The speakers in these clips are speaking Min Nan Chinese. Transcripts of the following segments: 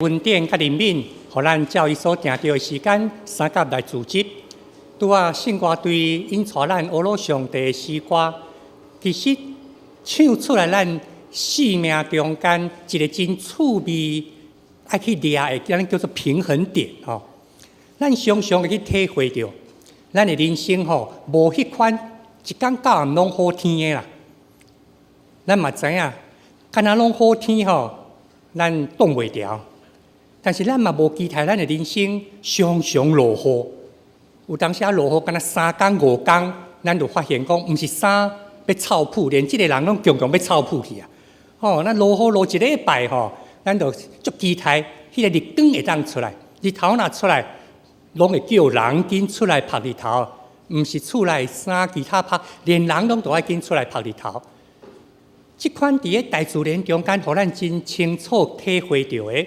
恩典佮憐憫，予咱照伊所定著的時間，相佮來聚集。拄仔聖歌隊𪜶帶咱學魯上帝的詩歌，其實唱出來咱生命中間一個真趣味，愛去掠的，咱叫做平衡點吼。咱常常會去體會著，咱的人生吼，無彼款一工到暗攏好天的啦。咱嘛知影，敢若攏好天吼，咱擋袂牢。但是咱嘛無期待咱的人生常常落雨，有當時仔落雨，敢若3工5工，咱就發現講，毋是衫欲臭殕，連這个人攏強強欲臭殕去啊！吼，咱落雨落一禮拜吼，咱就足期待彼个日光會當出來，日頭若出來，攏會叫人緊出來曬日頭，毋是厝內衫其他曬，連人攏都愛緊出來曬日頭。這款佇咧大自然中間，予咱真清楚體會著的。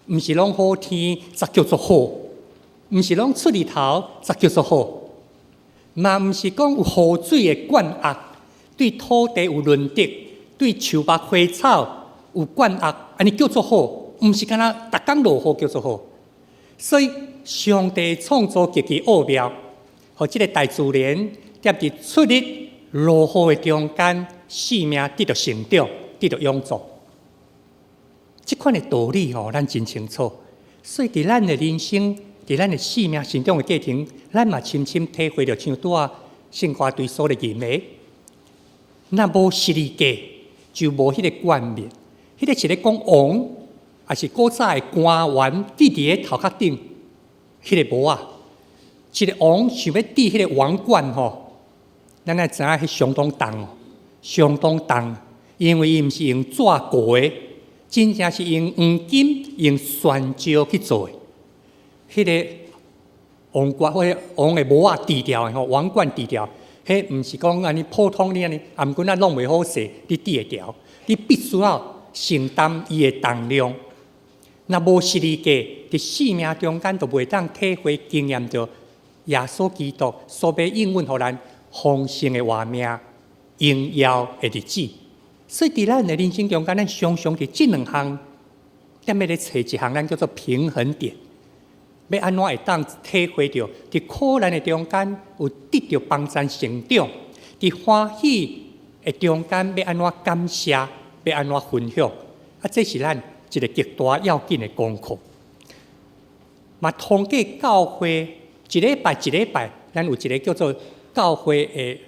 毋是攏好天才叫做好，毋是攏出日頭才叫做好，嘛毋是講有雨水的灌壓，對土地有潤澤，對樹木花草有灌壓，按呢叫做好，毋是干焦逐工落雨叫做好。所以上帝創造極其奧妙，予這个大自然踮佇出日落雨的中間，生命得著成長，得著養造。這款的道理吼，咱真清楚。所以，佇咱的人生，佇咱的生命成長的過程，咱嘛深深體會著，像拄仔聖歌隊所咧吟的，若無十字架，就無彼个冠冕。彼个是咧講王，抑是古早的官員戴佇咧頭殼頂，彼个帽仔。一个王想欲戴彼个王冠吼，咱愛知影彼相當重哦，相當重，因為伊毋是用紙糊的。真正是用黃金、用懸石去做的。彼个王冠或者王的帽仔戴牢的吼，王冠戴牢，彼毋是講按呢普通你按呢，啊毋過咱弄袂好勢，你戴會牢，你必須要承擔伊的重量。若無十字架，佇生命中間就袂當體會經驗著耶穌基督所欲應允予咱豐盛的活命、榮耀的日子。所以，佇咱的人生中間，咱常常佇這兩項，踮咧揣一項，咱叫做平衡點。欲按怎會當體會著，佇苦難的中間有得著幫贊成長，佇歡喜的中間欲按怎感謝，欲按怎分享。啊，這是咱一个極大要緊的功課。嘛，通過教會一禮拜一禮拜，咱有一个叫做教會的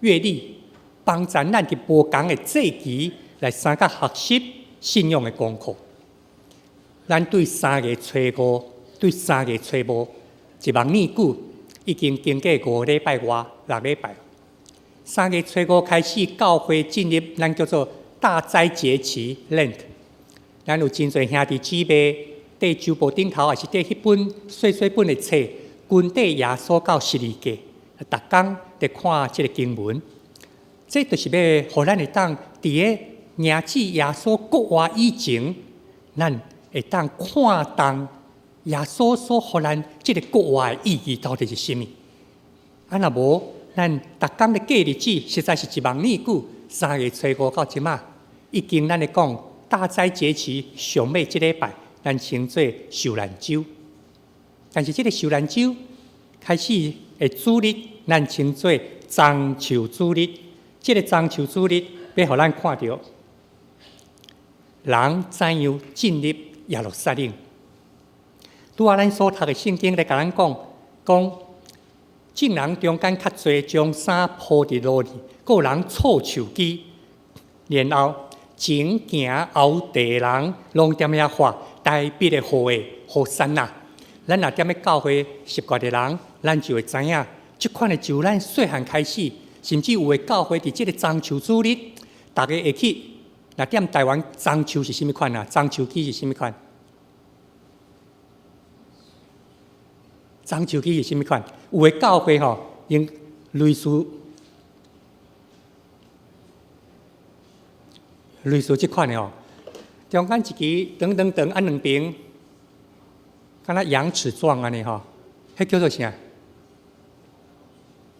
月曆。幫助咱佇無仝的節期來相佮學習信仰的功課。咱對三月初五，對三月初五，一望呢久，已經經過5禮拜外6禮拜。三月初五開始，教會進入咱叫做大齋節期 Lent。咱有真濟兄弟姊妹，綴周報頂頭，抑是綴彼本細細本的冊，跟綴耶穌到十字架，逐工佇看這个經文。這就是欲予咱會當佇个迎接耶穌復活以前，咱會當看重耶穌所予咱這个復活的意義到底是啥物。啊，若無，咱逐工咧過日子，實在是一望呢久。三月初五到這馬，已經咱咧講大齋節期上尾這禮拜，咱稱做受難週。但是這个受難週開始的主日，咱稱做棕樹主日。這个棕樹主日，欲予咱看著人怎樣進入耶路撒冷。拄仔咱所讀的聖經咧，共咱講，講眾人中間較濟將衫鋪佇路裡，閣有人錯樹枝，然後前行後綴的人攏踮遐喊大衛的後裔，和散那。咱若踮咧教會習慣的人，咱就會知影，這款的就咱細漢開始。甚至有的教會佇這个棕樹主日，逐家會去。若踮台灣，棕樹是啥物款啊？棕樹枝是啥物款？棕樹枝是啥物款？有的教會吼，用類似類似這款的吼，中間一支長長長，啊兩邊敢若羊齒狀按呢吼，彼叫做啥？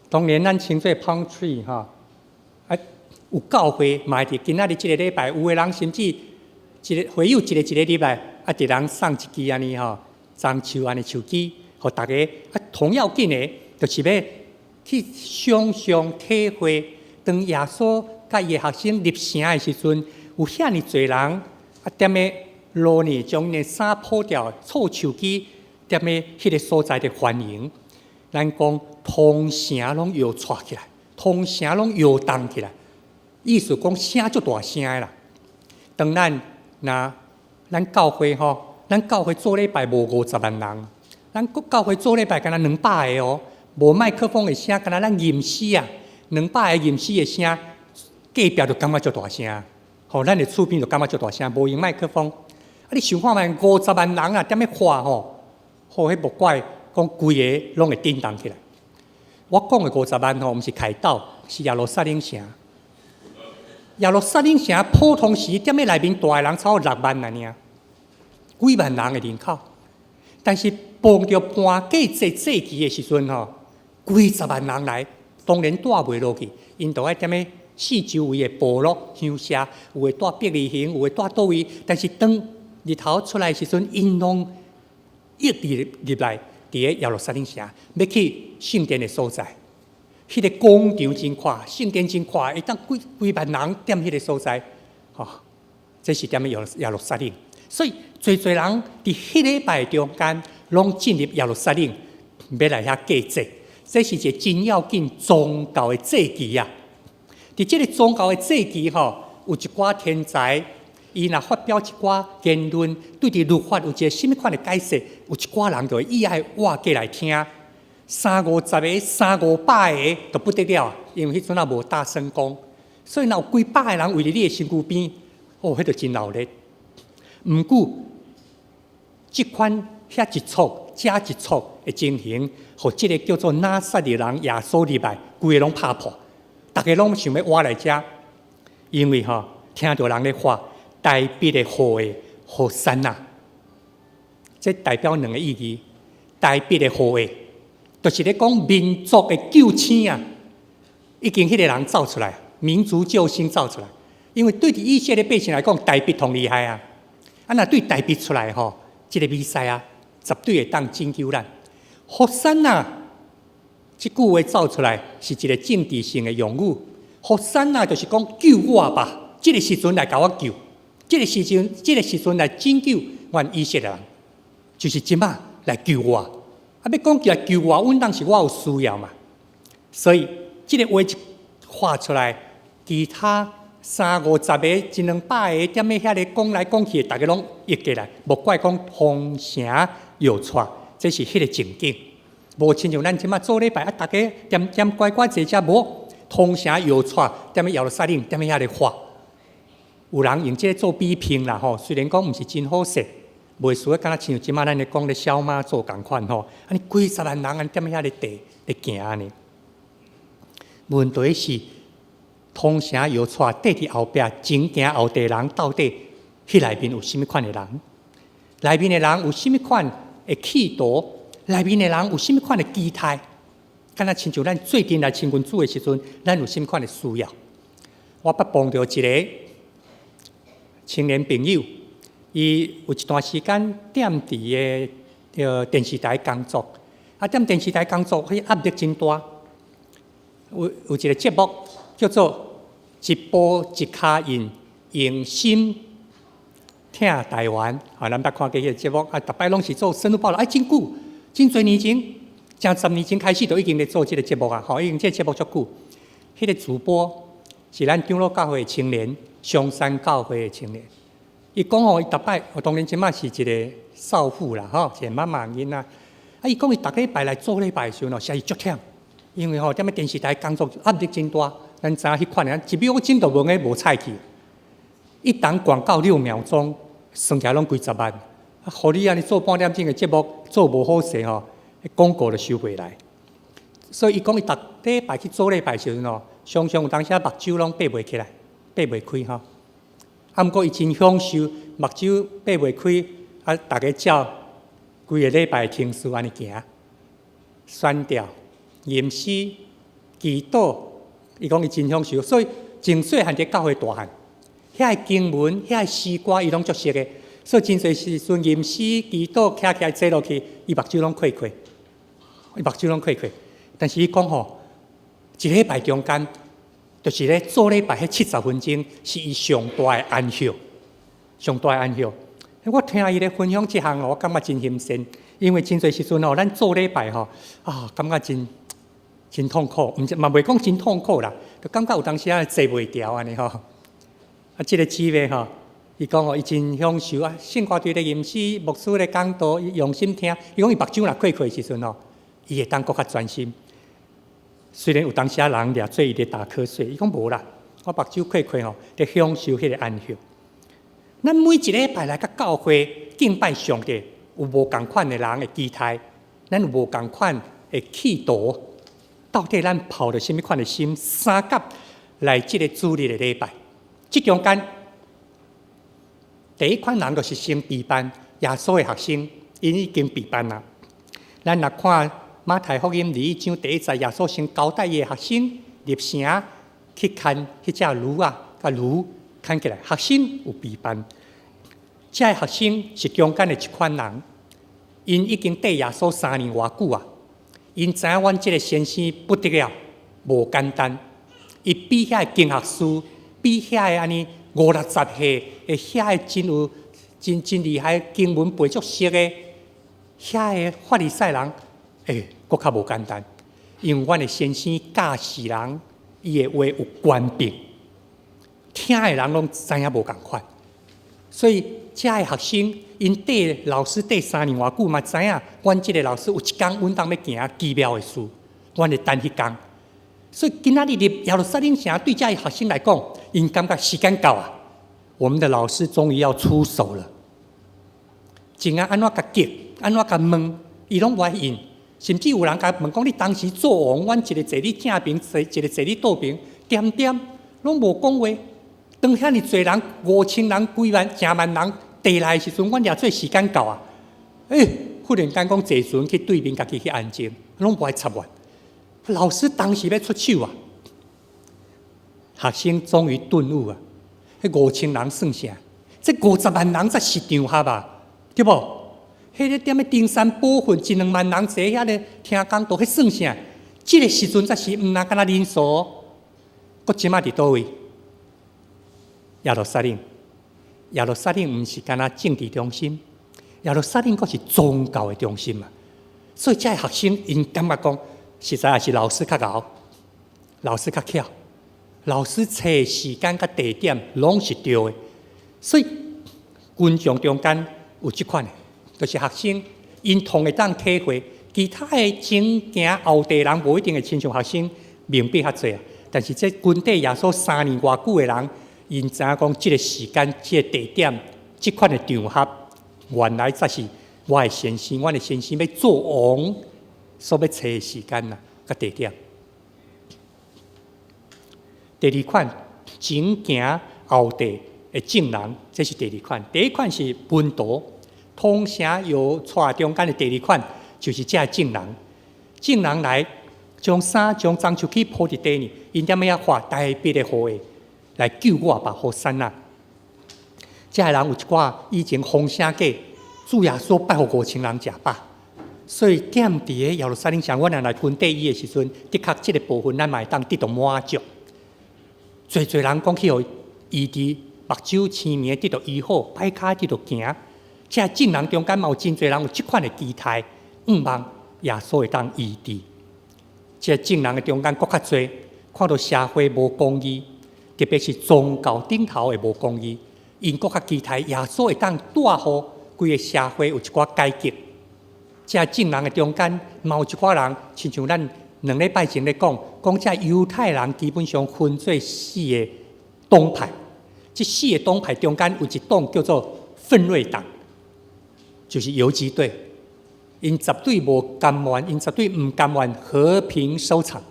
當然，咱稱做 palm tree 吼，啊，有教會嘛會佇今仔日這个禮拜，有的人甚至一個會友一個一個入來，啊，一人送一支按呢吼，棕樹按呢樹枝，予逐家。啊，同要緊的，就是欲去想像體會，當耶穌佮伊的學生入城的時陣，有遐爾濟人啊，踮咧路呢，將𪜶的衫鋪掉，搓樹枝，踮咧彼個所在佇歡迎。咱講通城攏搖掣起來，通城攏搖動起來，意思講聲足大聲的啦。當咱若咱教會吼，咱教會做禮拜無50萬人，咱教會做禮拜敢若200個哦，無麥克風的聲，敢若咱吟詩啊，200個吟詩的聲，隔壁就感覺足大聲，吼，咱的厝邊就感覺足大聲，無用麥克風。啊，你想看覓五十萬人啊，踮咧喊吼，吼，彼莫怪講規个攏會震動起來。我講的五十萬吼，毋是凱道，是耶路撒冷城。耶路撒冷城普通時踮咧內面蹛的人超過6萬爾，幾萬人的人口。但是碰著盤過節節期的時陣吼，幾十萬人來，當然蹛袂落去，𪜶就愛踮咧四周圍的部落鄉社，有的蹛伯利恆，有的蹛佗位。但是當日頭出來的時陣，𪜶攏湧入入來，佇咧耶路撒冷城，欲去聖殿的所在。彼個廣場真闊，聖殿真闊，會當幾幾萬人踮彼個所在，吼，這是踮咧耶路撒冷。所以，濟濟人佇彼禮拜中間，攏進入耶路撒冷，欲來遐過節。這是一個真要緊宗教的節期啊！佇這個宗教的節期吼，有一寡天才，伊若發表一寡言論，對佇律法有一個啥物款的解釋，有一寡人就會意愛倚過來聽。三五十個、三五百個就不得了，因為彼陣也無大聲公，所以若有幾百個人圍佇你的身軀邊，哦，彼就真鬧熱。毋過，這款遐一簇、遮一簇的情形，予這个叫做拿撒勒人耶穌入來，規个攏拍破，逐家攏想欲倚來遮，因為吼聽著人咧喊大衛的後裔和散那，這代表兩个意義：大衛的後裔，就是咧講民族的救星啊，已經彼个人走出來，民族救星走出來。因為對佇以色列百姓來講，大衛上厲害啊！啊，若對大衛出來吼，這个彌賽亞絕對會當拯救咱。和散那，這句話走出來是一个政治性的用語。和散那就是講救我吧，這个時陣來共我救，這个時陣，這个時陣來拯救阮以色列人，就是這馬來救我。啊，欲講起來救我，穩當是我有需要嘛。所以這个話一喊出來，其他三五十个、一兩百个，踮咧遐咧講來講去，逐家攏約過來，莫怪講通城搖掣，這是彼个情景。無親像咱這馬做禮拜啊，逐家恬恬乖乖坐遮，無通城搖掣，踮咧耶路撒冷，踮咧遐咧喊。有人用這个做比拼啦吼，雖然講毋是真好勢，袂輸敢若親像這馬咱咧講咧小媽做仝款吼，按呢幾十萬人按呢踮遐咧趒咧行按呢。問題是通城搖掣，綴佇後壁前行後綴人到底彼內面有啥物款的人？內面的人有啥物款的企圖？內面的人有啥物款的期待？敢若親像咱做陣來親近主的時陣，咱有啥物款的需要？我捌碰著一个青年朋友，伊有一段時間踮佇个電視台工作，啊，踮電視台工作，彼壓力真大。有一个節目叫做《一步一跤印，用心疼台灣》，啊，咱捌看過彼个節目，啊，逐擺攏是做深入報導，啊，真久，真濟年前，成十年前開始就已經咧做這个節目啊，吼，已經這个節目足久。彼个主播是咱長老教會的青年，松山教會的青年。伊講吼，伊逐擺，我當然這馬是一个少婦啦，吼，一个媽媽囡仔。啊，伊講伊逐禮拜來做禮拜的時陣吼，實在是足忝，因為吼，踮咧電視台工作壓力真大。咱知影彼款的，一秒鐘就無個無彩去。一檔廣告6秒鐘，算起來攏幾十萬。啊，予你按呢做半點鐘的節目，做無好勢吼，廣告就收袂來。所以伊講伊逐禮拜去做禮拜時陣吼，常常有當時目睭攏閉袂起來，閉袂開吼。啊，毋過伊真享受，目睭閉袂開，啊，逐家照規个禮拜程序按呢行，宣教、吟詩、祈禱，伊講伊真享受，所以從細漢佇教會大漢，遐个經文、遐個詩歌，伊攏足熟的。所以真濟時陣吟詩祈禱，徛起來坐落去，伊目睭攏開開，伊目睭攏開開。但是伊講吼，一禮拜中間，就是咧做禮拜彼70分鐘，是伊上大的安息，上大的安息。我聽伊咧分享這項，我感覺真新鮮，因為真濟時陣吼，咱做禮拜吼，啊，感覺真真痛苦，毋是嘛袂講真痛苦啦，就感覺有當時仔坐袂牢按呢吼。啊，這個姊妹吼，伊講吼，伊真享受啊，聖歌隊咧吟詩，牧師咧講道，伊用心聽。伊講伊目睭若開開時陣吼，伊會當閣較專心。雖然有當時仔人掠做伊咧打瞌睡，伊講無啦，我目睭開開吼，咧享受彼個安息。咱每一禮拜來到教會敬拜上帝，有無仝款的人的期待，咱有無仝款的企圖，到底咱抱著啥物款的心，相佮來這個主日的禮拜？這中間，第一款人就是先備辦耶穌的學生，𪜶已經備辦啦。咱若看馬太福音21章第一節，耶穌先交代伊的學生入城去牽彼隻驢仔，共驢牽起來，學生有備辦。這个學生是中間的一款人，𪜶已經綴耶穌3年偌久啊，𪜶知影阮這个先生不得了，無簡單。伊比遐個經學師，比遐個按呢五六十歲的遐個真有真真厲害經文背足熟的遐個法利賽人，欸，閣較無簡單。因為阮的先生教示人，伊的話有權柄，聽的人攏知影無仝款。所以，這个學生𪜶綴老師綴3年偌久嘛，知影阮這个老師有一工穩當欲行奇妙的事，阮會等彼工。所以今仔日入耶路撒冷城，對這个學生來講，𪜶感覺時間到啊，我們的老師終於要出手了。怎啊按怎共激，按怎共問，伊攏無愛應。甚至有人共問講：你當時做王，阮一个坐你正爿，坐一个坐你倒爿，恬恬攏無講話。當遐爾濟人，5000人、幾萬、成萬人綴來的時陣，阮掠做時間到啊！欸，忽然間講坐船去對面，家己去安靜，攏無愛插阮。老師當時欲出手啊！學生終於頓悟啊！彼5000人算啥？這50萬人才是場合啊，對無？彼个踮咧登山寶訓，一兩萬人坐遐咧聽講道，彼算啥？這个時陣才是毋若敢若人數，閣這馬佇佗位？耶路撒冷，耶路撒冷毋是干焦政治中心，耶路撒冷閣是宗教的中心嘛。所以這个學生𪜶感覺講，實在也是老師較𠢕，老師較巧，老師揣的時間佮地點攏是對的。所以群眾中間有這款的，就是學生𪜶通會當體會，其他的前行後綴人無一定會親像學生明白較濟啊。但是這跟綴耶穌3年偌久的人，𪜶知影講這个時間、這个地點、這款的場合，原來才是我的先生，阮的先生欲做王所欲揣的時間啦，佮地點。第二款，前行後綴的眾人，這是第二款。第一款是門徒，通城有帶中間的第二款，就是這眾人。眾人來將衫將棕樹枝鋪佇地呢，𪜶踮遐畫大筆的呼籲來救我吧，和散那。這个人有一寡以前風聲過，主耶穌捌予5000人食飽，所以踮佇个耶路撒冷城，阮若來跟綴伊的時陣，的確這個部分咱嘛會當得到滿足。濟濟人講去予醫治目睭青明得到醫好，跛跤得到行。這眾人中間嘛有真濟人有這款的期待，向望耶穌會當醫治。這眾人的中間閣較濟，看到社會無公義，特別是宗教頂頭的無公義，𪜶閣較期待耶穌會當帶予規个社會有一寡改革。這眾人的中間嘛有一寡人，親像咱2禮拜前咧講，講這猶太人基本上分做四个黨派，這四个黨派中間有一黨叫做奮銳黨，就是游擊隊，𪜶絕對無甘願，𪜶絕對毋甘願和平收場，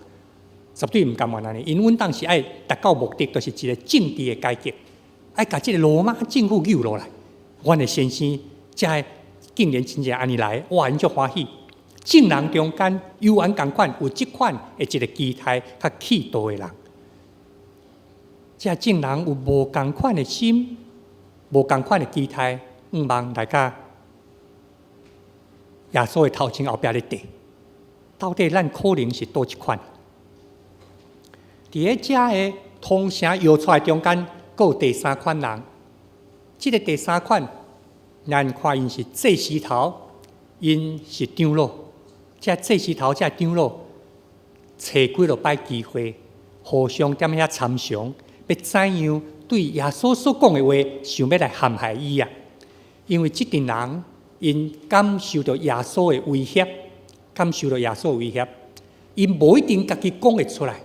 絕對毋甘願按呢。𪜶穩當是愛達到目的，就是一個政治的改革，愛共這个羅馬政府救落來。阮的先生才竟然真正按呢來，哇！𪜶足歡喜。眾人中間猶原仝款有這款的一個期待佮企圖的人，這眾人有無仝款的心，無仝款的期待，向望來佮耶穌的頭前後壁咧綴。到底咱可能是佗一款？佇咧遮个通城搖出來中間，閣有第三款人。這个第三款，咱看𪜶是祭司頭，𪜶是長老。這祭司頭、這長老，揣幾落擺機會，互相踮遐參詳，欲怎樣對耶穌所講的話，想欲來陷害伊啊！因為這陣人，𪜶感受著耶穌的威脅，感受著耶穌的威脅，𪜶無一定家己講會出來。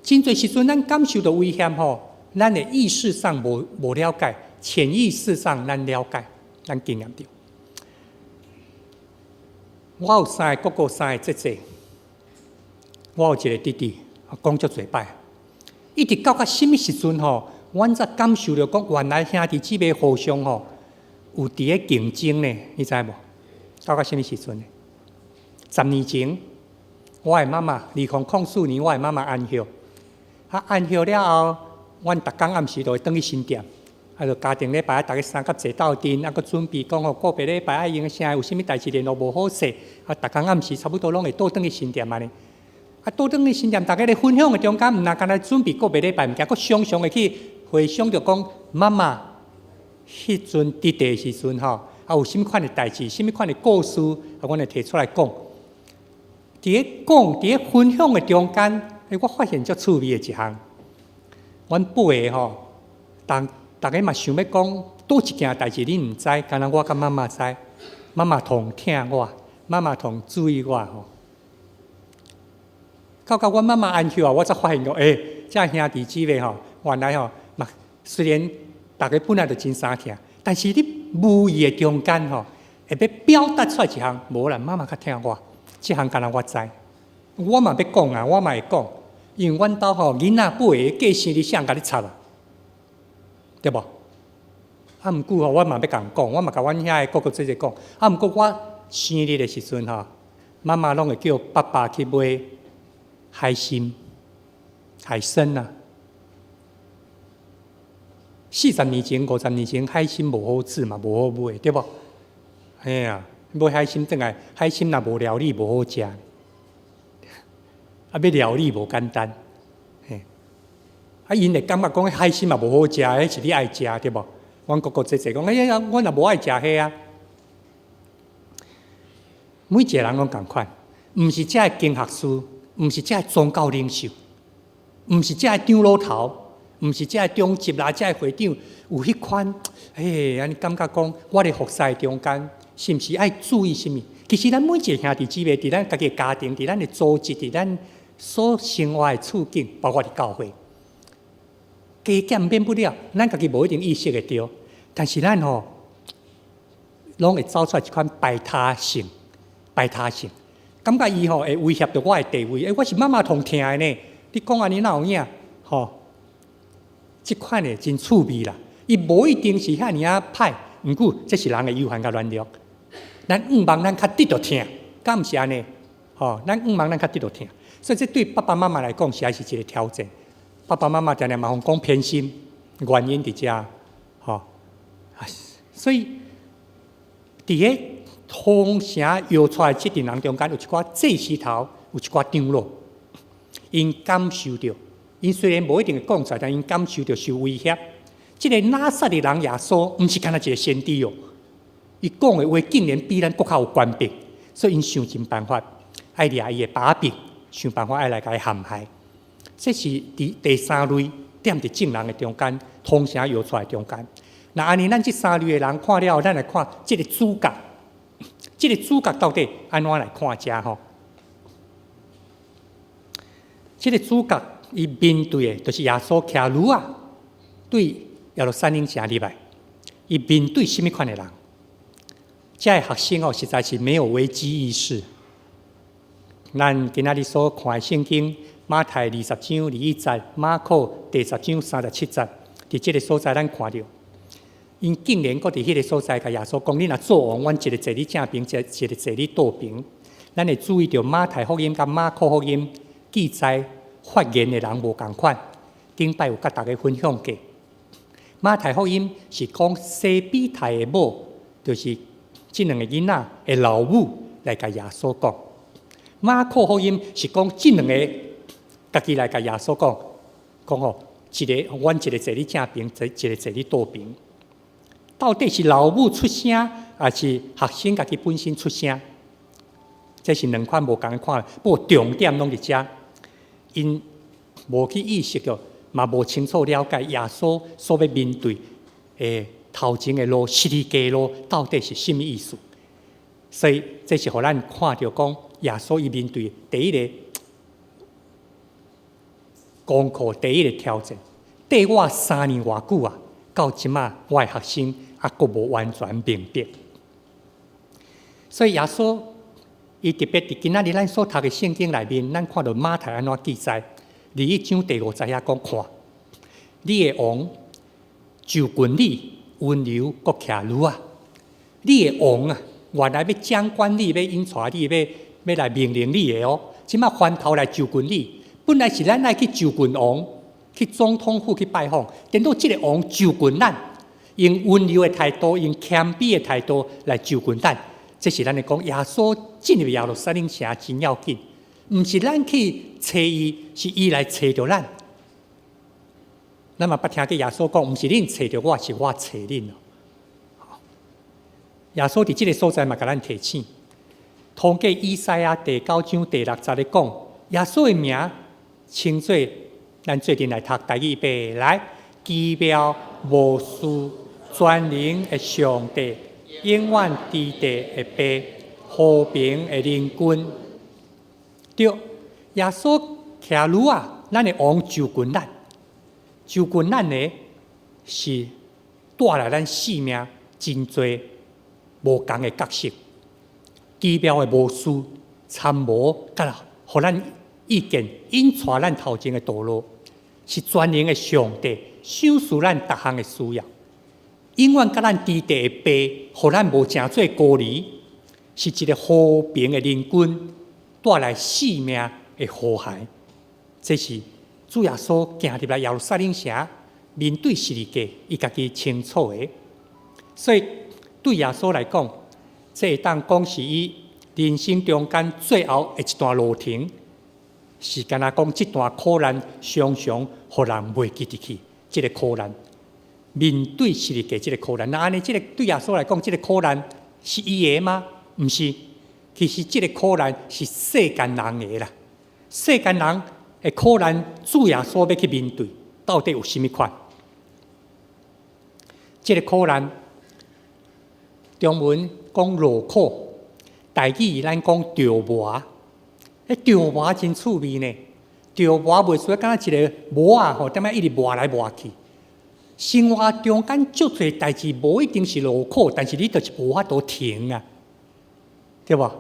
真濟時陣，咱感受著威脅吼，咱的意識上無了解，潛意識上咱了解，咱經驗著。我有三个哥哥，三个姐姐，我有一个弟弟，講足濟擺。一直到啥物時陣吼，阮才感受著講，原來兄弟姊妹互相吼有佇咧競爭呢，你知無？到啥物時陣呢？10年前，我的媽媽2004年，我的媽媽安息。啊，安息了後，阮逐工暗時就會轉去新店，啊，就家庭禮拜，逐家三甲坐鬥陣，啊，閣準備講吼，個別禮拜愛用啥，有啥物代誌聯絡無好勢，啊，逐工暗時差不多攏會倒轉去新店按呢。啊，倒轉去新店，逐家咧分享的中間，毋若干焦準備個別禮拜物件，閣常常會去回想著講，媽媽彼陣佇地的時陣吼，啊，有啥物款的代誌，啥物款的故事，啊，阮會提出來講。佇咧講，佇咧分享的中間，欸，我發現足趣味的一項，阮八个吼，逐逐家嘛想欲講，佗一件代誌恁毋知，干焦我佮媽媽知，媽媽同疼我，媽媽同注意我吼。到阮媽媽安息啊，我才發現講，欸，這兄弟姊妹吼，原來吼嘛，雖然逐家本來就真相疼，但是你無意的中間吼，會欲表達出來一項，無啦，媽媽較疼我，這項干焦我知。我嘛欲講啊，我嘛會講，因為阮兜吼囡仔八個過生日，誰共你插啊？對無？啊，毋過吼，我嘛欲共講，我嘛共阮遐个哥哥姐姐講。啊，毋過我生日的時陣吼，媽媽攏會叫爸爸去買海參、海參啊。40年前、50年前，海參無好煮嘛，無好買，對無？嘿啊，買海參轉來，海參若無料理無好食。啊，欲料理無簡單，嘿。啊，𪜶會感覺講海參嘛無好食，彼是你愛食，對無？阮哥哥姐姐講，哎呀，阮也無愛食彼啊。每一个人攏仝款，毋是遮个經學師，毋是遮个宗教領袖，毋是遮个長老頭，毋是遮个長執啦，遮个會長，有彼款，欸，按呢感覺講，我咧服侍中間，是毋是愛注意啥物？其實咱每一个兄弟姊妹，佇咱家己的家庭，佇咱的組織，佇咱所生活的處境，包括佇教會，加減免不了，咱家己無一定意識會著，但是咱吼，攏會走出來一款排他性，排他性，感覺伊吼會威脅著我的地位，欸，我是媽媽同疼的呢，你講按呢哪有影？吼，這款的真趣味啦，伊無一定是遐爾仔歹，毋過這是人的有限佮軟弱。咱向望咱較得著疼，敢毋是按呢？吼，咱向望咱較得著疼，所以這對爸爸媽媽來講實在是一個挑戰。爸爸媽媽定定嘛予人講偏心，原因佇遮，吼。所以佇咧通城搖出來這陣人中間，有一寡祭司頭，有一寡長老，𪜶感受著，𪜶雖然無一定會講出來，但𪜶感受著受威脅。這个拿撒勒人耶穌，毋是干焦一个先知哦。伊講的話竟然比咱閣較有權柄，所以𪜶想盡辦法愛掠伊的把柄，想辦法愛來共伊陷害。這是佇第三類踮佇眾人的中間，通城搖出來中間。若按呢，咱這三類的人看了後，咱來看這个主角，這个主角到底按怎來看這吼？這个主角伊面對的，就是耶穌騎驢仔對耶路撒冷城入來，伊面對啥物款的人？這个學生哦，實在是沒有危機意識。咱今仔日所看的聖經，馬太20章21節，馬可第十章37節，佇這个所在，咱看著，𪜶竟然閣佇彼个所在，共耶穌講：你若做王，阮一个坐你正爿，一个坐你倒爿。咱會注意著馬太福音佮馬可福音記載發言的人無仝款。頂擺有佮大家分享過。馬太福音是講西庇太的某，就是這兩個囡仔的老母來共耶穌講。馬可福音是講這兩个家己來共耶穌講，講吼，一个阮一个坐你正爿，一个坐你倒爿。到底是老母出聲，抑是學生家己本身出聲？這是兩款無仝的看法，不過重點攏佇遮，𪜶無去意識著，嘛無清楚了解耶穌所欲面對的頭前的路，十字架路到底是啥物意思。所以這是予咱看著講，耶穌伊面對第一个功課，第一个挑戰。綴我3年偌久啊，到這馬我的學生猶閣無完全明白。所以耶穌伊特別佇今仔日咱所讀的聖經內面，咱看著馬太按怎記載，21章第5節遐講看，你的王就近你，溫柔閣騎驢仔。你的王啊，原來欲掌管你，欲引帶你，欲來命令你的哦，這馬反頭來就近你。本來是咱愛去就近王，去總統府去拜訪，顛倒這个王就近咱，用溫柔的態度，用謙卑的態度來就近咱。這是咱咧講耶穌進入耶路撒冷城真要緊，毋是咱去揣伊，是伊來揣著咱。咱嘛捌聽過耶穌講，毋是恁揣著我，是我揣恁。耶穌佇這个所在嘛，共咱提醒，通過以賽亞第九章第六節咧講，耶穌的名稱做，咱做陣來讀台語預備來，奇妙謀士，全能的上帝，永遠治地的父，和平的靈君。對，耶穌騎驢仔，咱的王就近咱，就近咱的是帶來咱生命真濟無仝的角色，奇妙的謀士、參謀，佮予咱意見，引帶咱頭前的道路，是全能的上帝，賞賜咱逐項的需要，永遠佮咱治地的父，予咱無成做孤兒，是一個和平的靈君，帶來生命的和諧。這是主耶穌行入來耶路撒冷城，面對十字架，伊家己清楚的。所以對耶穌來講，這會當講是伊人生中間最後的一段路程，是敢若講這段苦難常常予人袂記得去。這个苦難，面對十字架這个苦難，那按呢？這个對耶穌來講，這个苦難是伊的嗎？毋是，其實這个苦難是世間人的啦。世間人的苦難，主耶穌欲去面對，到底有啥物款？這个苦難，中文講勞苦，台語咱講著磨。彼著磨真趣味呢，著磨袂輸敢若一个磨仔吼，踮遐一直磨來磨去。生活中間足濟代誌，無一定是勞苦，但是你就是無法度停啊，對無？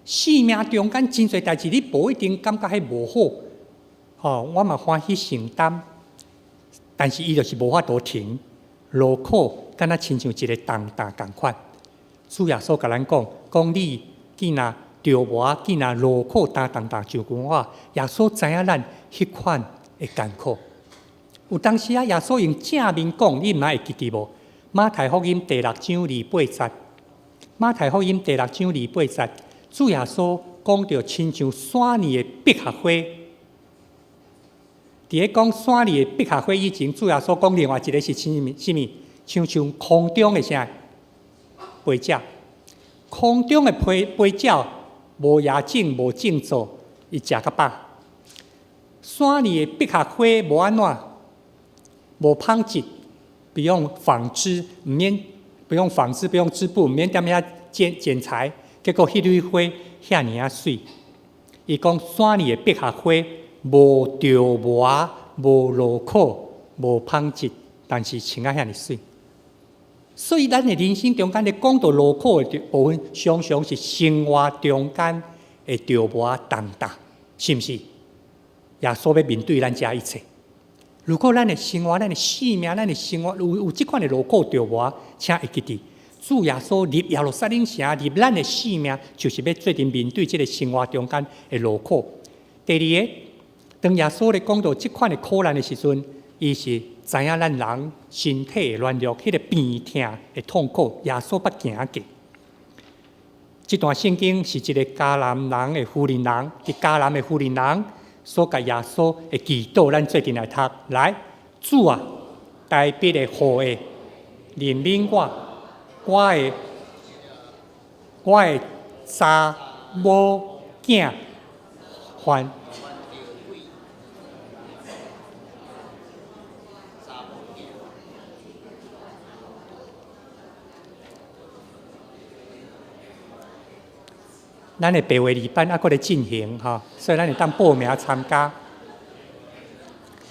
生命中間真濟代誌，你無一定感覺彼無好，吼，我嘛歡喜承擔，但是伊就是無法度停。勞苦敢若親像一个重擔仝款。主耶穌共咱講，講你既若著磨，既若勞苦擔重擔就近我，耶穌知影咱彼款的艱苦。有當時啊，耶穌用正面講，你毋知會記得無？馬太福音第六章28節，馬太福音第六章二八節，主耶穌講著親像山裡的百合花。佇咧講山裡的百合花以前，主耶穌講另外一個是啥物？啥物？親像空中的啥？飛鳥。空中的飛鳥無野種無種作，伊食較飽。山裡的百合花無按怎？無紡織，不用紡織，毋免不用紡織，不用織布，毋免踮遐剪裁，結果彼蕊花遐爾仔媠。伊講山裡的百合花無著磨，無勞苦，無紡織，但是穿啊遐爾媠。所以咱的人生中間咧講到勞苦的部分，常常是生活中間的著磨重擔，是毋是？耶穌欲面對咱這一切。如果咱的生活、咱的生命、咱的生活有這款的勞苦著磨，請會記得，主耶穌入耶路撒冷城，入咱的生命，就是欲做陣面對這个生活中間的勞苦。第二个，當耶穌咧講到這款的苦難的時陣，伊是知影咱人身體的軟弱，彼個病痛的痛苦，耶穌捌行過。這段聖經是一個迦南人的婦人人，佇迦南的婦人人所共耶穌的祈禱，咱做陣來讀。來，主啊，大衛的後裔，憐憫我，我的查某囝犯。咱的白話字班猶閣咧進行吼，所以咱會當報名參加。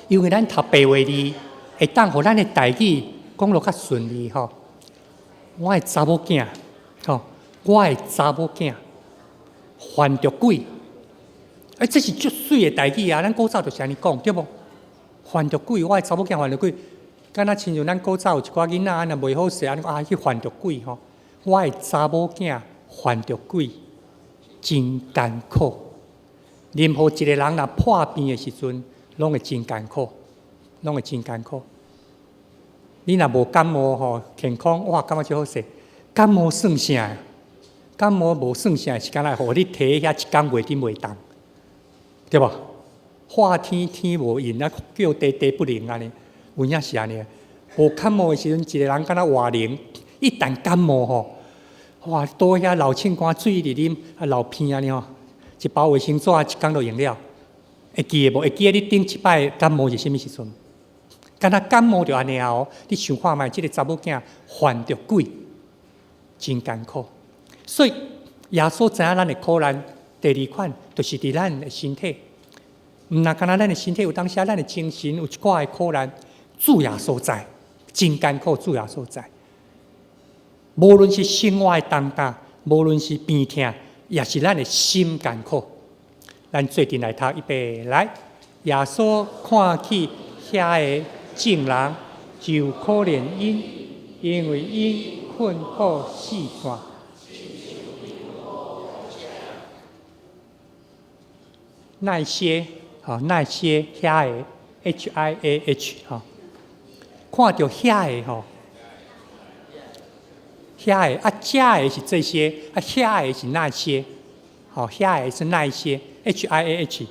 因為咱讀白話字，會當予咱的台語講落較順利吼。我的查某囝吼，我的查某囝犯著鬼，欸，這是足媠的台語啊！咱古早就是按呢講，對無？犯著鬼，我的查某囝犯著鬼，敢若親像咱古早有一寡囡仔，若袂好勢，按呢講啊去犯著鬼吼。我的查某囝犯著鬼。真艱苦，任何一個人若破病的時陣，攏會真艱苦，攏會真艱苦。你若無感冒吼，健康哇，感覺足好勢。感冒算啥？感冒無算啥，是敢若予你佇遐一工袂振袂動，對無？話天天無應，啊叫地地不靈按呢，有影是按呢。無感冒的時陣，一個人敢若活靈，一旦感冒吼。哇！倒遐流清汗水直啉，啊流鼻按呢吼，一包衛生紙一工就用了。會記得無？會記得你頂一擺感冒是啥物時陣？敢若感冒就按呢哦，你想看覓？這個查某囝犯著鬼，真艱苦。所以耶穌知影咱的苦難。第二款就是佇咱的身體，毋若干焦咱的身體有當時咱的精神有一寡的苦難，主耶穌知，真艱苦，主耶穌知。無論是生活的重擔，無論是病痛，也是咱的心艱苦。咱做陣來讀，預備來。耶穌看見遐的眾人，就可憐𪜶，因為𪜶困苦四散。那些，吼，那些遐的 H I A H，吼，看著遐的吼。遐的啊，遮的是這些，啊，遐的是那些，吼，遐的是那一些，H I A H，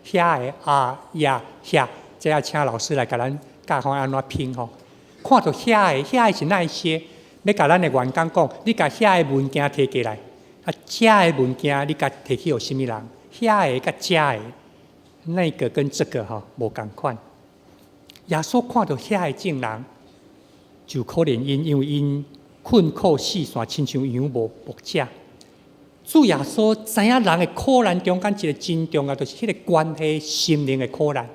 遐的啊呀遐，這要請老師來共咱教看按怎拼吼。看著遐的，遐的是那一些，欲共咱的員工講，你共遐的文件提過來，啊，遮的文件你共提去予啥物人？遐的佮遮的，那個跟這個吼無仝款。耶穌看著遐的眾人，就可憐𪜶，因為𪜶困苦四散，親像羊無牧者。主耶穌知影人的苦難中間一個真重要，就是彼個關係心靈的苦難。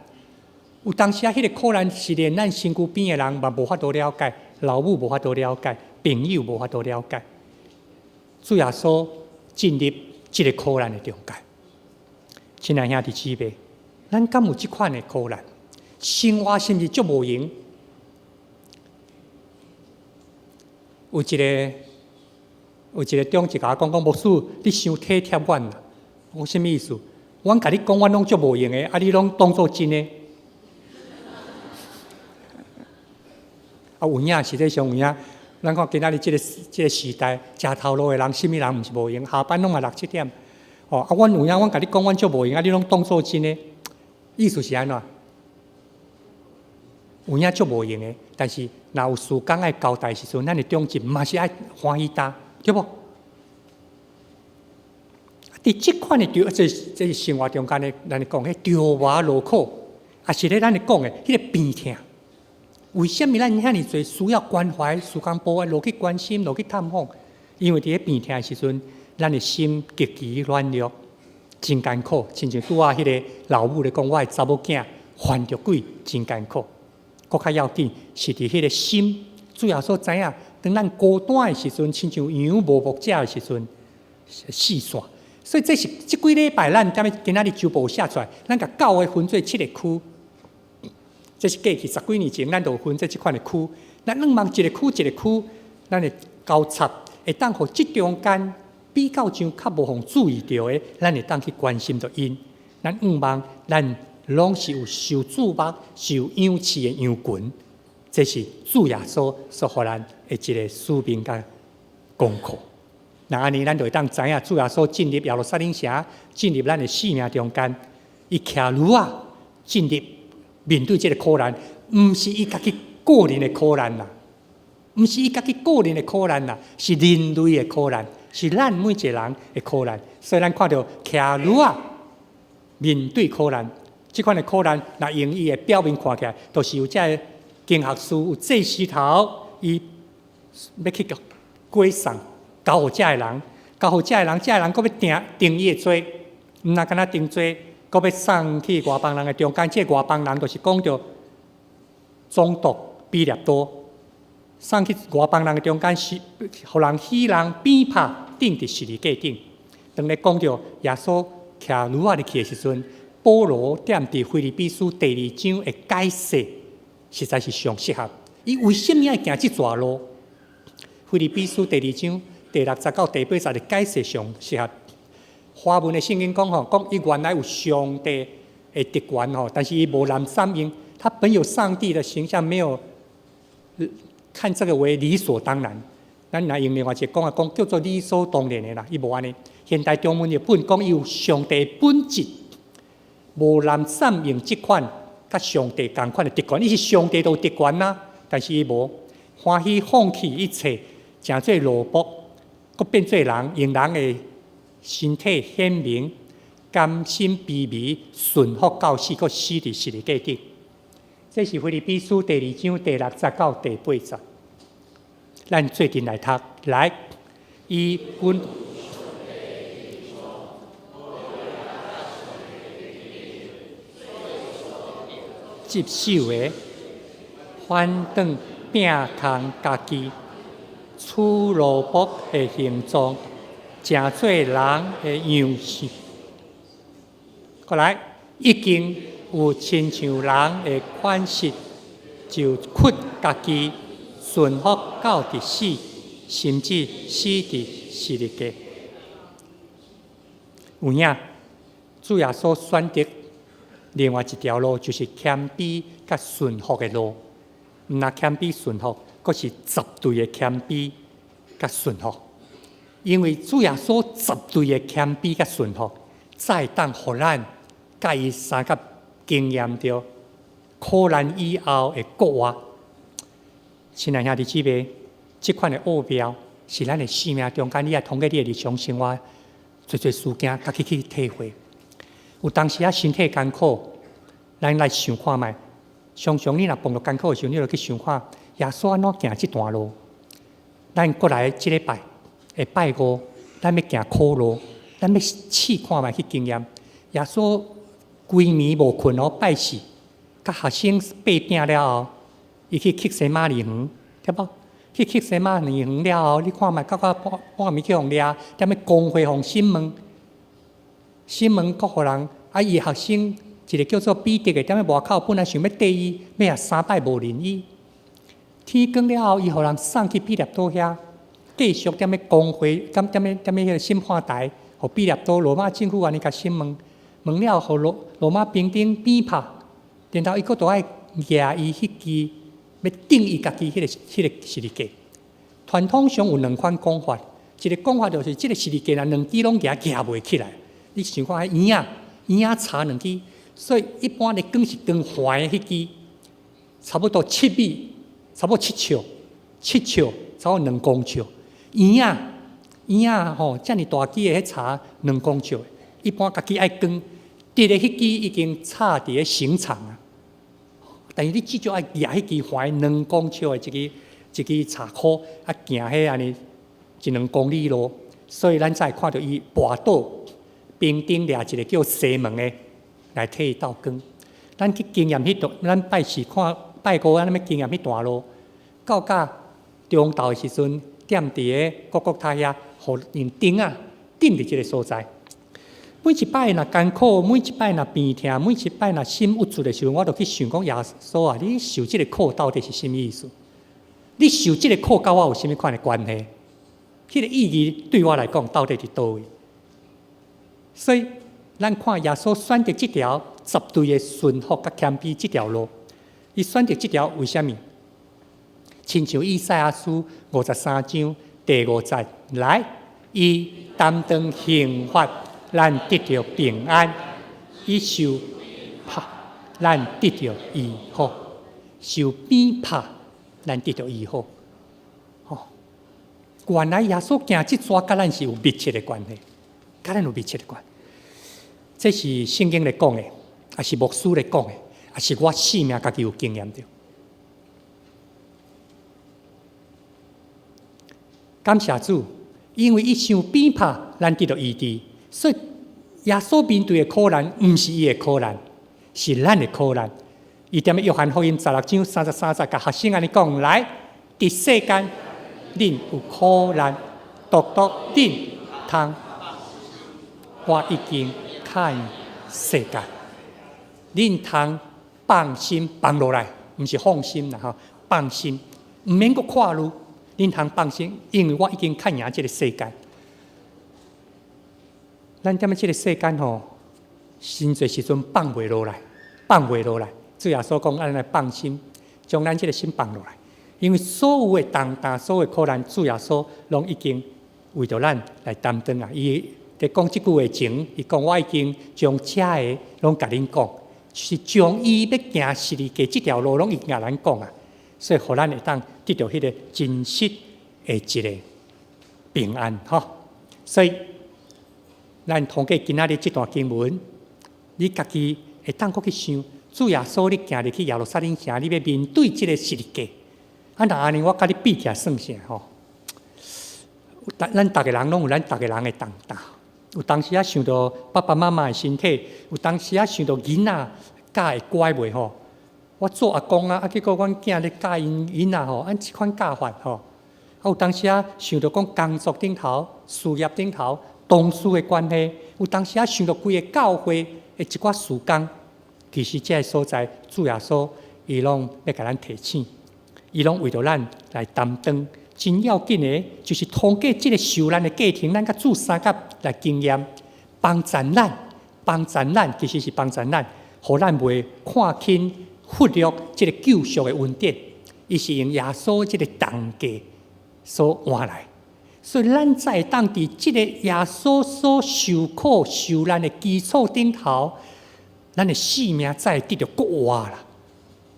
有當時啊，彼個苦難是連咱身軀邊的人嘛無法度了解，老母無法度了解，朋友無法度了解。主耶穌進入這個苦難的中間。親愛兄弟姊妹，咱敢有這款的苦難？生活是毋是足無閒？有一個有一個長執共我講講，牧師，你傷體貼阮啦。我講啥物意思？阮共你講，阮攏足無閒的，啊，你攏當做真的。啊，有影實際上有影，咱看今仔日這個時代，食頭路的人，啥物人毋是無閒？下班攏嘛六七點。哦，啊，阮有影，阮共你講，阮足無閒，啊，你攏當做真的。意思是按怎？有影足無閒的，但是若有事工愛交代時陣，咱的長執嘛是愛歡喜擔，對無？佇這款的著，這是生活中間的，咱咧講，彼著磨勞苦，抑是咧咱咧講的，彼個病痛。為啥物咱遐爾濟需要關懷、事工部愛落去關心、落去探訪？因為佇咧病痛的時陣，咱的心極其軟弱，真艱苦。親像拄仔彼個老母咧講，我的查某囝犯著鬼，真艱苦。閣較要緊是佇彼個心，主耶穌知影，當咱孤單的時陣，親像羊無牧者的時陣，四散。所以這是這幾禮拜咱踮咧今仔日週報寫出來，咱共教會分做七個區。這是過去十幾年前，咱就分做這款的區。咱兩望一個區一個區，咱會交叉，會當予這中間比較上較無予注意著的，咱會當去關心著𪜶。咱向望咱攏是有受注目、受仰視的羊群。這是主耶穌所予咱的一個使命佮功課。若按呢，咱就會當知影主耶穌進入耶路撒冷城，進入咱的生命中間，伊騎驢仔進入面對這個苦難，毋是伊家己個人的苦難啦，毋是伊家己個人的苦難啦，是人類的苦難，是咱每一個人的苦難。所以咱看著騎驢仔面對苦難，這款的苦難，若用伊的表面看起來，就是有這个經學士有祭司頭，伊欲去解送交予這个人，交予這个人，這个人閣欲定定伊的罪，毋若干焦定罪，閣欲送去外邦人的中間。這个外邦人就是講著總督彼拉多，送去外邦人的中間，是予人戲弄鞭拍，釘佇十字架頂。當咧講著耶穌騎驢仔入去的時陣，保羅踮佇腓立比書第二章的解釋，實在是上適合。伊為啥物愛行這逝路？腓立比書第二章第六節到第八節的解釋上適合。華文的聖經講吼，講伊原來有上帝的特權吼，但是伊無濫佔用。他本有上帝的形象，沒有看這個為理所當然。咱若用另外一個講啊，講叫做理所當然的啦，伊無按呢。現代中文譯本講伊有上帝的本質，無濫佔用這款佮上帝仝款的特權。伊是上帝都有特權啦，但是伊無歡喜放棄一切，成做奴僕，閣變做人，用人的身體顯明，甘心卑微，順服到死，閣死佇十字架頂。這是腓立比書第二章第六節到第八節。咱做陣來讀，來，伊本。接手的，反轉摒空家己，取奴僕的形狀，成做人的樣式。閣來，已經有親像人的款式，就屈家己，順服到佇死，甚至死佇十字架。有影，主耶穌選擇另外一條路，就是謙卑佮順服的路。毋若謙卑順服，閣是絕對的謙卑佮順服。因為主耶穌絕對的謙卑佮順服，才會當予咱佮伊相佮經驗著苦難以後的復活。親愛兄弟姊妹，這款的奧妙是咱的生命中間，你愛通過你的日常生活，濟濟事件，家己去體會。有當時仔身體艱苦，咱來想看覓。常常你若碰著艱苦的時陣，你就去想看耶穌按怎行這段路。咱過來這禮拜的拜五，咱欲行苦路，咱欲試看覓去經驗。耶穌規暝無睏哦，拜四，佮學生擘餅了後，伊去客西馬尼園，對無？去客西馬尼園了後，你看覓，到到半半暝去予掠，踮咧公會予審問。審問閣予人，啊！伊學生一個叫做彼得的，踮咧外口本來想欲綴伊，尾仔三擺無認伊。天光了後，伊予人送去彼拉多遐，繼續踮咧公會，踮踮咧踮咧彼个審判台，予彼拉多羅馬政府按呢共審問，問了予羅羅馬兵丁鞭拍，然後伊閣著愛舉伊彼支欲釘伊家己彼个彼个十字架。傳統上有兩款講法，一個講法就是這个十字架若兩支攏舉舉袂起來。你想看彼嬰仔，嬰仔插兩支，所以一般咧扛是扛橫的彼支，差不多7米，差不多7尺，7尺，差不多2公尺。嬰仔，嬰仔吼，遮爾大支的彼插2公尺，一般家己愛扛，直的彼支已經插佇咧刑場啊。但是你至少愛舉彼支橫2公尺的一支一支柴箍，啊行彼按呢一兩公里路，所以咱才會看著伊跋倒。兵丁掠一個叫西門的來替伊鬥扛。咱去經驗彼段，咱拜四看拜五，咱欲經驗彼段路，到甲中晝的時陣，踮佇个各各他遐，予用釘仔釘佇這个所在。每一擺若艱苦，每一擺若病痛，每一擺若心鬱卒的時陣，我就去想講耶穌啊，你受這个苦到底是啥物意思？你受這个苦佮我有啥物款的關係？彼个意義對我來講到底佇佗位？所以，咱看耶穌選擇這條絕對的順服佮謙卑這條路。伊選擇這條為啥物？親像以賽亞書53章第五節來，伊擔當刑罰，咱得著平安；伊受拍，咱得著醫好；受鞭拍，咱得著醫好。吼，原來耶穌行這逝，佮咱是有密切的關係，佮咱有密切的關係。這是聖經咧講的，抑是牧師咧講的，抑是我生命家己有經驗著。感謝主，因為伊受鞭拍，咱得著醫治。所以耶穌面對的苦難，毋是伊的苦難，是咱的苦難。伊踮咧約翰福音16章33節，共學生按呢講：來，佇世間，恁有苦難，獨獨恁通，我已經勝世界。恁通放心放落來，毋是放心啦吼，放心，毋免閣看慮。恁通放心，因為我已經勝贏這個世界。咱踮咧這個世間吼，真濟時陣放袂落來，放袂落來。主耶穌講，咱來放心，將咱這個心放落來，因為所有的重擔、所有的苦難，主耶穌攏已經為著咱來擔當啊！伊佇講這句話前，伊講我已經將這个攏共恁講，就是將伊欲行十字架這條路攏已經共咱講啊！所以，予咱會當得著彼个真實的一个平安，吼。所以，咱通過今仔日這段經文，你家己會當閣去想，主耶穌你行入去耶路撒冷城，你欲面對這个十字架。啊，若按呢，我佮你比起來算啥吼？咱逐个人攏有咱逐个人的重擔。有當時仔想著爸爸媽媽的身體，有當時仔想著囡仔教會乖袂吼？我做阿公啊，啊結果阮囝咧教𪜶囡仔吼，按這款教法吼。啊有當時仔想著講工作頂頭、事業頂頭、同事的關係，有當時仔想著規个教會的一寡事工，其實這个所在，主耶穌伊攏欲共咱提醒，伊攏為著咱來擔當。真要緊的，就是通過這个受難的過程，咱佮主相佮來經驗，幫助咱，幫助咱，其實是幫助咱，予咱袂看輕。忽略這个救贖的恩典，伊是用耶穌這个重價所換來，所以咱才會當佇這个耶穌所受苦受難的基礎頂頭，咱的生命才會得著復活啦。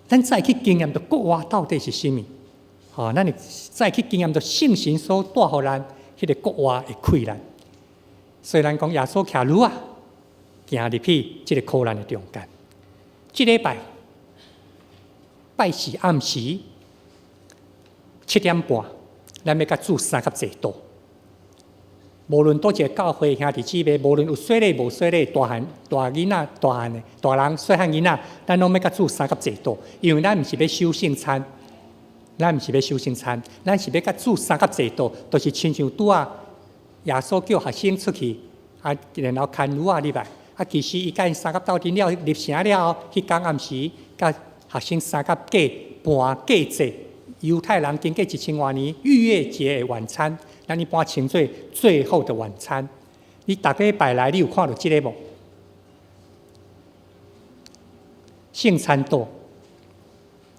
咱才會去經驗著復活到底是啥物，吼，咱會才會去經驗著聖神所帶予咱彼个復活的氣力。所以咱講耶穌騎驢仔，行入去這个苦難的中間，這禮拜。拜四暗時7點半，咱欲佮主相佮坐桌。無論佗一个教會兄弟姊妹，無論有洗禮無洗禮，大漢大囡仔、大漢的大人、細漢囡仔，咱攏欲佮主相佮坐桌。因為咱毋是欲守聖餐，咱毋是欲守聖餐，咱是欲佮主相佮坐桌，就是親像拄仔耶穌叫學生出去，啊，然後牽驢仔入來，啊，其實伊佮𪜶相佮鬥陣了，入城了後，彼工暗時佮學生相佮過盤過節，猶太人經過一千外年逾越節的晚餐，咱一般稱做最後的晚餐。你逐禮拜來，你有看著這个無？聖餐桌。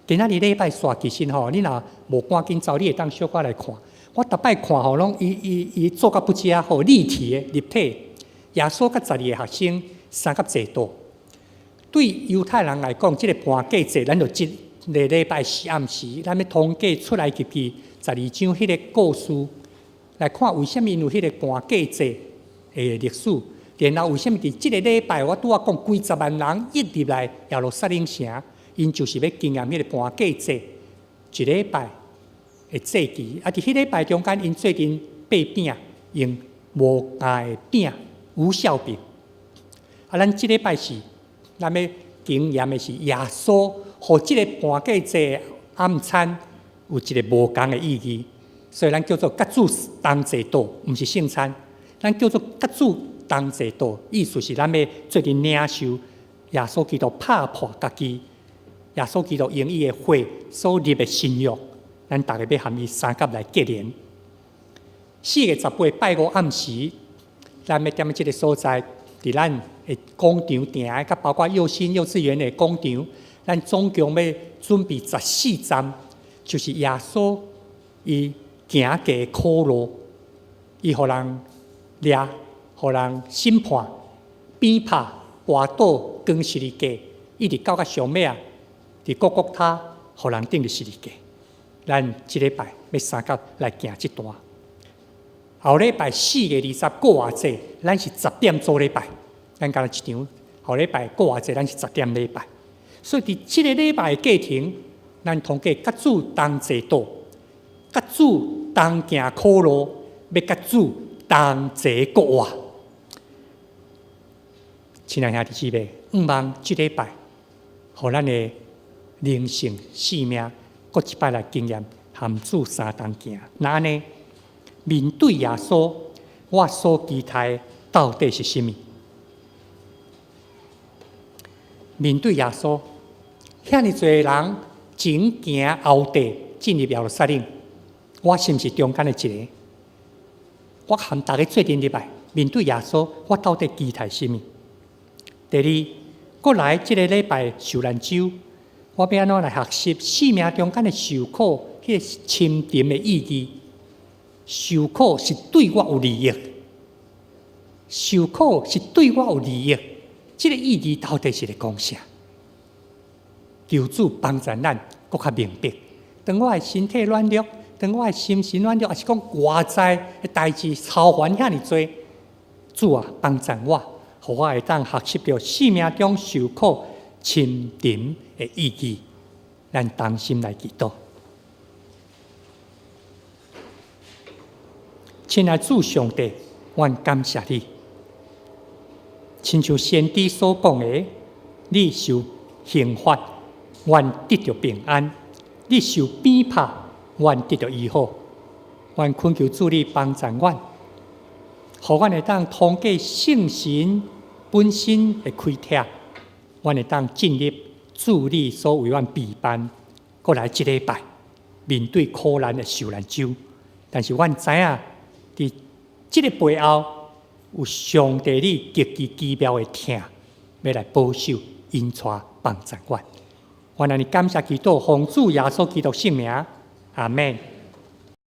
今仔日禮拜煞其實吼，你若無趕緊走，你會當小可來看。我逐擺看吼，攏伊伊伊做甲不遮好立體的立體。耶穌佮12個學生相佮坐桌。對猶太人來講，這個盤過節，咱就這个禮拜四暗時，咱欲通過出埃及記12章彼个故事來看，為啥物有彼个盤過節的歷史？然後為啥物佇這个禮拜，我拄仔講幾十萬人湧入來耶路撒冷城，𪜶就是欲經驗彼个盤過節一禮拜的祭期。啊，佇彼禮拜中間，𪜶做陣擘餅，用無酵的餅、無酵餅。啊，咱這禮拜四。咱欲經驗的是耶穌，予這个盤過節晚餐有一个無仝的意義，所以咱叫做佮主同坐桌，毋是聖餐。咱叫做佮主同坐桌，意思是咱欲做陣領受耶穌基督拍破家己，耶穌基督用伊的血所立的新約，咱逐个欲和伊相佮來結連。4月18拜五暗時，咱欲踮這个所在，佇咱。的廣場埕，佮包括幼新幼稚園的廣場，咱總共欲準備14站，就是耶穌伊行過苦路，伊予人掠，予人審判、鞭拍、跋倒、釘十字架，一直到較上尾仔，佇各各他予人釘佇十字架。咱這禮拜欲相佮來行這段。後禮拜4月20復活節，咱是10點做禮拜，咱敢若一場。後禮拜復活節，咱是十點禮拜。所以佇這個禮拜的過程，咱通過佮主同齊禱，佮主同行苦路，欲佮主同齊復活。親愛兄弟姊妹，向望這禮拜，予咱的靈性生命，閣一擺來經驗和主相同行。若按呢，面對耶穌，我所期待到底是啥物？面對耶穌，遐爾濟人前行後綴進入耶路撒冷，我是毋是中間的一個？我和大家做陣入來，面對耶穌，我到底期待啥物？第二，過來這個禮拜受難週，我欲按怎來學習生命中間的受苦，彼個深沉的意義？受苦是對我有利益，受苦是對我有利益，這個意義到底是咧講啥？求主幫助咱，閣較明白。當我的身體軟弱，當我的心神軟弱，抑是講外在的代誌操煩遐爾濟，主啊，幫助我，予我會當學習著生命中受苦深沉的意義。咱同心來祈禱。親愛主上帝，阮感謝你。親像先知所講的，你受刑罰，阮得著平安；你受鞭拍，阮得著醫好。阮懇求主你幫助阮，予阮會當通過聖神本身的開拓，阮會當進入主你所為阮備辦，過來這禮拜面對苦難的受難週。但是阮知影，佇這个背後有上帝你極其奇妙的疼，欲來保守、引帶、幫助阮。阮按呢感謝祈禱，奉主耶穌基督聖名，阿門。